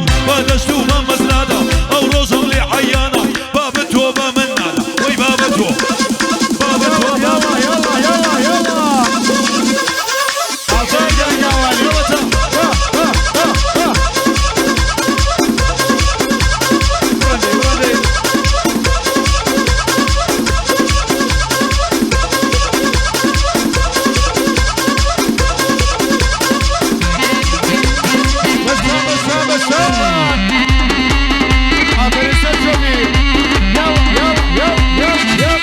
ڕۆییم بە دەشت و بە مەزرادا، ئەو ڕۆژەم لێ عەیانە، بابە تۆ بە من نادا، وەی بابە تۆ، بابە تۆ بە يلا يلا يلا يلا بایدا ئەوەتا. بسام بسام بسام آفرین سرچوبی يلا يلا يلا يلا يلا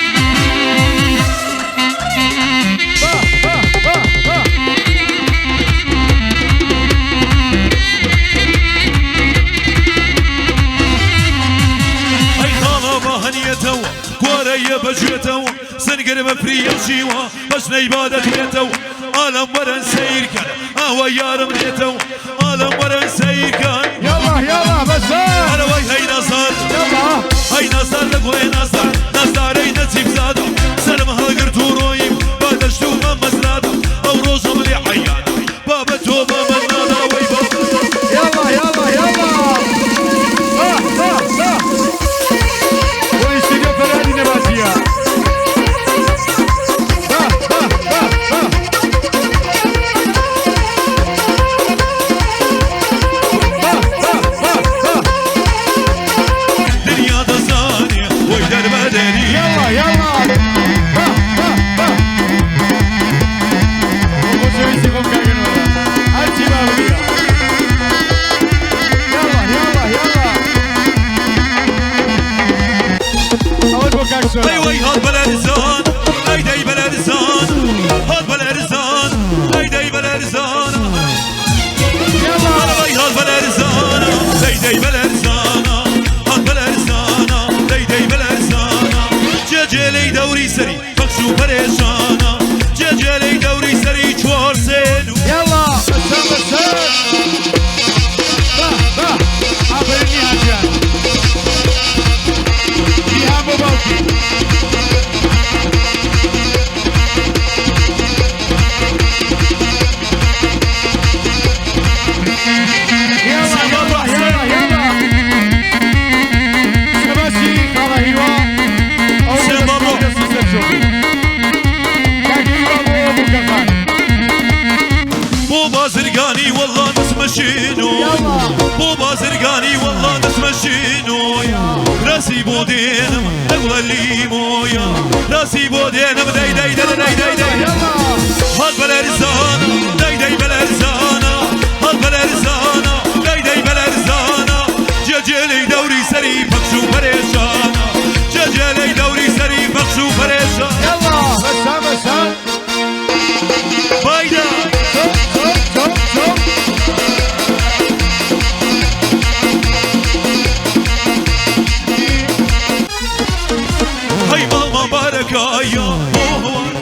با با با با ئەی خاڵە بە هەنیەتەوە، گوارەیە بەگوێتەوە، سنگر بە فریە ژیوە، بەژنەی با دەتوێتەوە، ئالەم وەرن سەیرکەن، ئاوە یارم دێتەوە، ئالەم وەرن سەیرکەن. يلا يلا بسام ئەرەوەی هەی نازار، يلا هەی نازار لە گۆێ نازار، نازارەی نەجیب زادە، سەرم هەڵگرت و ڕۆییم بە دەشت و بە مەزرادا، ئەو ڕۆژەم لێ عەیانە، بابە تۆ بە من نادا، وەی بابە. يلا يلا يلا با با با والاستديو فرادي نباتية با با با با با با با با دنیا دەزانێ وەی دەربەدەری. يلا يلا با با با وخوشەویستی خۆم کاکەنەوە هەرچی باوەریە يلا يلا يلا ئەوەت بۆ کاک ئەی سۆران وەی هات بەلەرزان، ئەی دەی بەلەرزان، هات بەلەرزان، ئەی دەی بەلەرزان. يلا ئەرەوەی هات بەلەرزان، دەی دەی بەلەرزان، هات بەلەرزان، دەی دەی بەلەرزان. جێجێ لەی دەوری سەری پەخش و پەرێشانە، جێجێ لەی دەوری سەری چوار سێ دوو. يلا بسام بسام با با ئافرین نیهان گیان نیهان بۆ باوکی يلا يلا يلا يلا شباشي خاڵە هیوا ئەو سێ بابا. دەستی سەرچۆپی کاک هیوا بۆ بووکەخان بۆ بازرگانی وەڵا دەچمە شینۆ، بۆ بازرگانی وەڵا دەچمە شینۆیە، ڕاستی بۆ دێنم لەگوڵە لیمۆیە، ڕاستی بۆ دێنم دەی دەی دەی دەی دەی دەی. يلا هات بەلەرزانە، دەی دەی بەلەرزانە، هات بەلەرزانە، دەی دەی بەلەرزانە. جێجێ لەی دەوری سەری پەخش و پەرێشانە، جێجێ لەی دەوری سەری پەخش و پەرێشانە. يلا بسام بسام بایدا. چۆپ چۆپ چۆپ چۆپ هەی ماڵمان بارەکایە بۆ هەوار،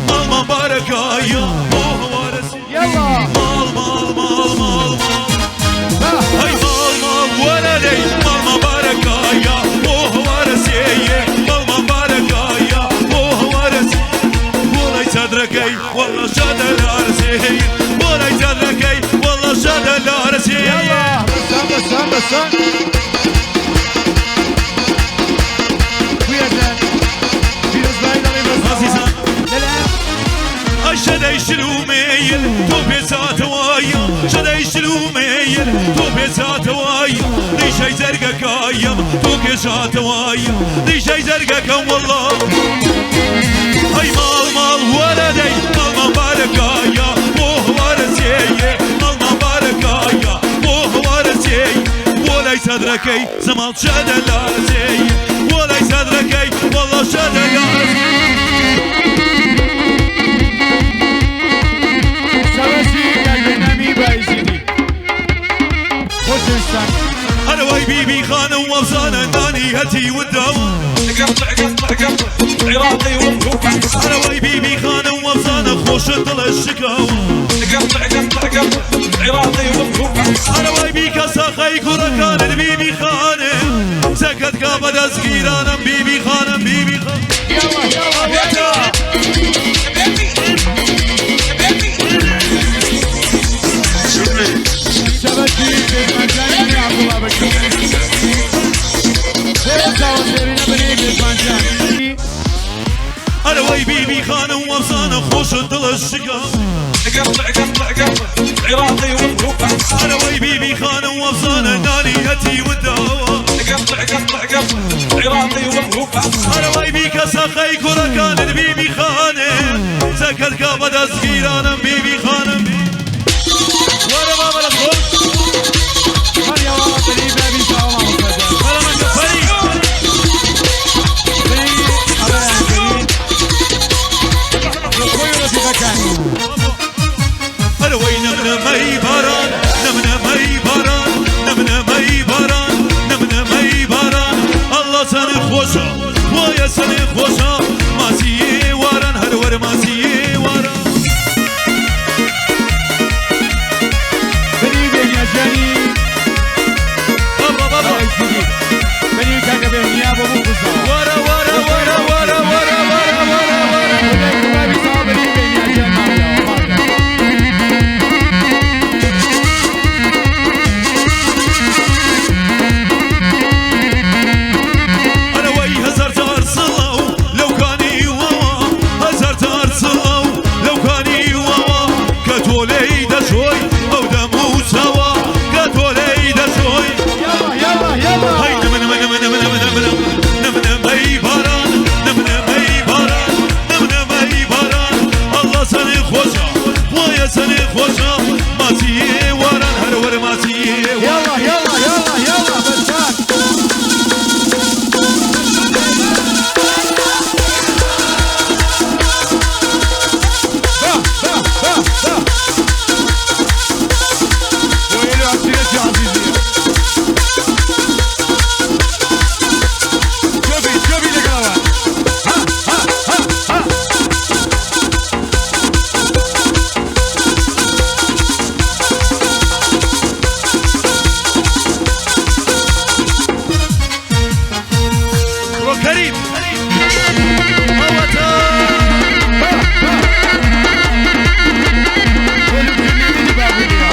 ماڵمان بارەکایە بۆ هەوارەسی. يلا ماڵ ماڵ ماڵ ماڵ ماڵ، با هەی ماڵ ماڵ وەرە دەی، ماڵمان بارەکایە بۆ هەوارەسیێ، ماڵمان بارەکایە بۆ هەوارەسی. بۆڵای چادرەکەی وەڵڵا شادە لارەسێ، بۆڵای چادرەکەی وەڵڵا شادە لارەسێ. يلا بسام بسام بسام ويا پیرۆزبایی دەڵێ بەسەوە. عەزیزان. لەلایەن شەدەی شلومەیل تۆ پێچاتەوەیە، شەدەی شلومەیل تۆ پێچاتەوەیە، ڕیشەی زەرگەکەیم تۆ کێشاتەوەیە، ڕیشەی زەرگەکەم وەڵا. ئەی ماڵ ماڵ وەرە دەی، ماڵمان بارەکایە بۆ هەوارەسێیێ، ماڵمان بارەکایە بۆ هەوارەسێی. بۆ لای چادرەکەی زەماڵ شەدە لارەسێی، بۆ لای چادرەکەی وەڵا شەدە لارەسێ. شەبەشی کاک بێنامی بایزیدی خۆشەویستان هەرەوەی بیبی خانم وەبزانە نانی هەتی وداوە، قطع قطع قطع عراقي ومكوكب. هەرەوەی بیبی خانم وەبزانە خۆشت دڵە شکاوە، قطع قطع قطع عراقي ومكوكب. هەرەوەی بیکە ساخەی کوڕەکانت بیبی خانم، سەکەت کا بەدەست گیرانم بیبی خانم بیبی خانم. يلا يلا يلا شەبەشی بێمەجانی خۆشت دڵش شکا. قطع قطع قطع عراقي ومكوفة. ئەرەوەی بیبی خانم وەفزانە نانی هەتی وداوە. قطع قطع قطع عراقي ومكوفة. ئەرەوەی بیکە سەقەی کوڕەکانت بیبی خانێ، سەکەرکە بەدەستگیرانم بیبی خانم. وەرە بابە لە خۆش. مەریەوە بەری بابی ساوە مامۆستا جان. فەرەمەکە فەری. بەری ئەڵێیان کەری خۆی و ڕەفیقەکانی. ئەرەوەی نەمنەمەی باران، نەمنەمەی باران، نەمنەمەی باران، نەمنەمەی باران. ئەڵڵا چەند خۆشە، وایە چەند خۆشە، ماسیێ واران، هەروەر ماسیێ واران. بەری بێنیاجانی. بابا بابا. ئەڵێ سیدی. بەری کاکە بێنیا بۆ بوو خوزاوە. وەرە وەرە وەرە وەرە وەرە وەرە وەرە وەرە. بابی ساوە بەری بێنیاجان ماڵیاوە ماڵیاوە. ئەرەوەی هەزار جار سڵاو لەو کانی واوە، هەزار جار سڵاو لەو کانی واوە، کە تۆ لێی دەچۆی ئەو دەم و چاوە، کە تۆ لێی دەچۆی. یاڵا یاڵا یاڵا. هەی نمنمە نمنمە نمنمە نمنمەی باران، نمنمەی باران، نمنمەی باران. ئەڵڵا چەنێ خۆشە، وایە چەنێ خۆشە، ماسیێ واران، هەروەر ماسیێ واران. یاڵا یاڵا یاڵا یاڵا بەرچاک. با با با با. بۆ ئێرە عەشیرەتی عەزیزیە. چۆبی چۆبی لەگەڵەوە. ها ها ها ها. ڕۆ کەریم ئەوەتە. با با. بۆ دکتۆر نەوینی بابولیە.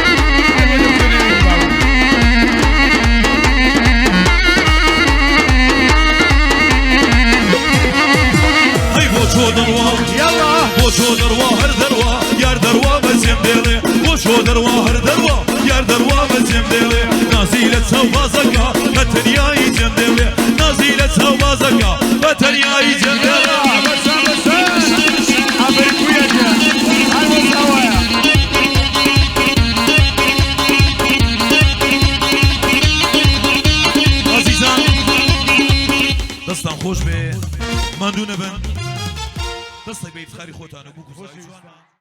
هەر بۆ دکتۆر نەوینی بابولی. هەی بۆ چۆ دەڕوا. یاڵا. بۆ چۆ دەڕوا هەر دەڕوا، یار دەڕوا بەجێم دێڵێ. بۆ چۆ دەڕوا هەر دەڕوا، یار دەڕوا بەجێم دێڵێ. نازی لە چاو بازەکە بە تەنیایی جێم دێڵێ. نازی لە چاو بازەکە بە تەنیایی جێم دێڵێ. بەسان بەسان. ئەبەرکویە جان. هەر بۆ ساوایە. ئازیزان دەستان خۆش بێ، ماندوو نەبن، دەستێک بە ئیفتخاری خۆتان و بوو. خۆشەویستان.